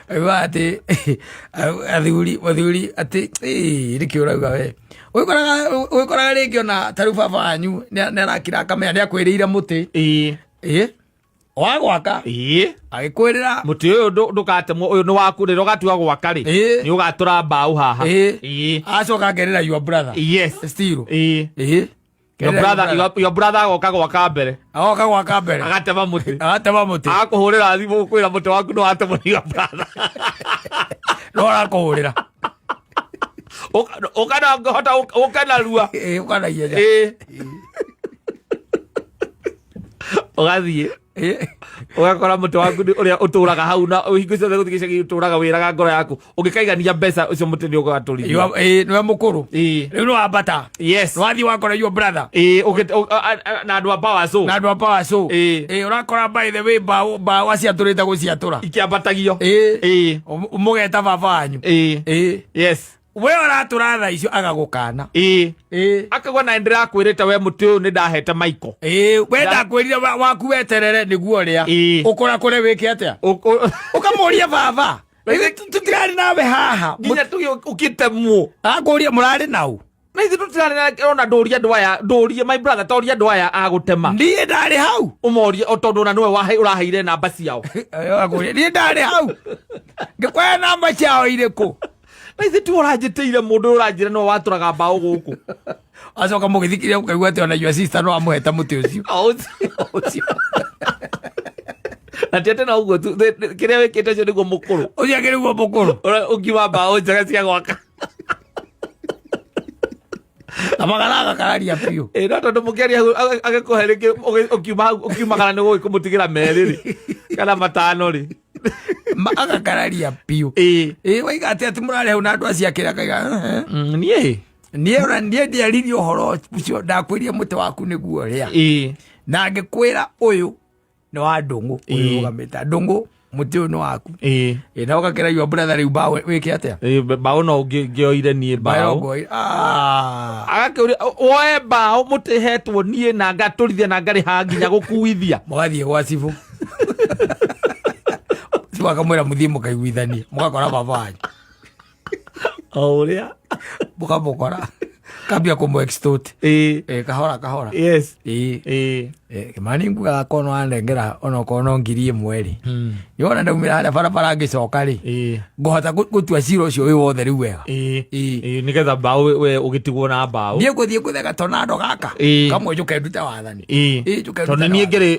Auga atĩ athuri athuri atĩ ĩĩ, nĩkĩ ũrauga we ũgĩkoraga rĩngĩ ona ta rĩu baba wanyu nĩ arakira akamenya nĩ akwĩrĩire mũtĩ. Ĩ wa gwaka. Agĩkwĩrĩra. Mũtĩ ũyũ ndũgatemwo, ũyũ nĩ waku, rĩrĩa ũgatua gwaka rĩ, nĩ ũgatũra mbaũ haha. Acoka akerĩra your brother. Still. Your brother, your brother agoka gwaka mbere. Agoka gwaka mbere. Agatema mũtĩ. Agatema mũtĩ. Agakũhũrĩra thimũ gũkwĩra mũtĩ waku nĩ watemwo nĩ your brother. No arakũhũrĩra. Ũka na ngĩhota ũke narua. Ĩĩ, ũka na ihenya. Ĩĩ. Ũgathiĩ. Ũgakora mũtĩ waku ũrĩa ũtũraga hau na hingo ciothe gũthiĩ gĩcagi ũtũraga wĩraga ngoro yaku ũngĩkaigania mbeca ũcio mũtĩ nĩ ũgatũrithia. Ĩĩ, nĩwe mũkũrũ. Rĩu nĩ wambata. Nĩwathiĩ wakora your brother. Ĩĩ, na andũ a power so. Na andũ a power so. Ĩĩ, ũrakora by the way mbaũ mbaũ aciatũrĩte gũciatũra. Ikĩambatagio. Ĩĩ. Mũgeta baba wanyu. Ĩĩ. We ũratũra tha icio agagũkana. Ĩĩ. Akauga na ndĩrakwĩrĩte we mũtĩ ũyũ nĩ ndahete Michael. Ĩĩ, we ndakwĩrire waku weterere nĩguo ũrĩa. Ũkũrakũre wĩke atĩa? Ũkamũria baba. Tũtirarĩ nawe haha. Nginya tũgĩ ũkĩtemwo. Akũria mũrarĩ nau. Na ithuĩ tũtirarĩ na ona ndũrie andũ aya, ndũrie my brother, toria andũ aya a gũtema. Niĩ ndarĩ hau. Ũmorie o tondũ ona nĩwe ũraheire namba ciao. Akũria niĩ ndarĩ hau. Ngĩkũhe namba ciao irĩkũ? Na ithuĩ tiwe ũranjĩtĩire mũndũ ũyũ ũranjĩra nĩwe watũraga mbaũ gũkũ. Acoka mũgĩthikĩrĩria mũkaigua atĩ ona your sister no amũhete mũtĩ ũcio. O ũcio. Na ti atĩ no ũguo tu, kĩrĩa wĩkĩte ũcio nĩguo mũkũrũ. Ũcio akĩrĩ guo mũkũrũ. Ũrĩa ũngiuma mbaũ njega cia gwaka. Na magara agakararia biũ. Ĩ, no tondũ mũkĩaria hau agĩkũhe rĩngĩ ũkiuma hau ũkiumagara nĩ gũgĩkũmũtigĩra merĩ rĩ kana matano rĩ. Agakararia biũ. Ĩ waiga atĩ atĩ mũrarĩ hau na andũ acio akĩra akaiga, "Eh, eh." Niĩ. Niĩ ona niĩ ndiaririe ũhoro ũcio, ndakwĩrire mũtĩ waku nĩguo ũrĩa. Na ngĩkwĩra ũyũ nĩ wa ndũng'ũ ũrũgamĩte ndũng'ũ mũtĩ ũyũ nĩ waku. Ĩ, na ũgakĩra your brother rĩu mbaũ wĩke atĩa? Ĩ, mbaũ no ngĩoire niĩ mbaũ. Mbaũ. Ah. Agakĩũria woe mbaũ mũtĩ hetwo niĩ na ngatũrithia na ngarĩha nginya gũkuithia. Mũgathiĩ gwa cibũ. Cibũ akamwĩra mũthiĩ mũkaiguithanie mũgakora baba wanyu. O ũrĩa. Mũkamũkora kambia kũmũ extort. Ĩ, kahora kahora. Ĩ. Kĩmani ngugaga korwo nĩ wanengera onokorwo no 1000 rĩ, nĩwona ndaumĩra harĩa barabara ngĩcoka rĩ, ngũhota gũtua cira ũcio wĩ wothe rĩu wega. Ĩ, nĩgetha mbaũ we ũgĩtigwo na mbaũ. Niĩ ngũthiĩ gũthega tornado gaka kamwe njũke ndute wathani. Ĩ, njũke tondũ ndute niĩ wathani. Ngĩrĩ.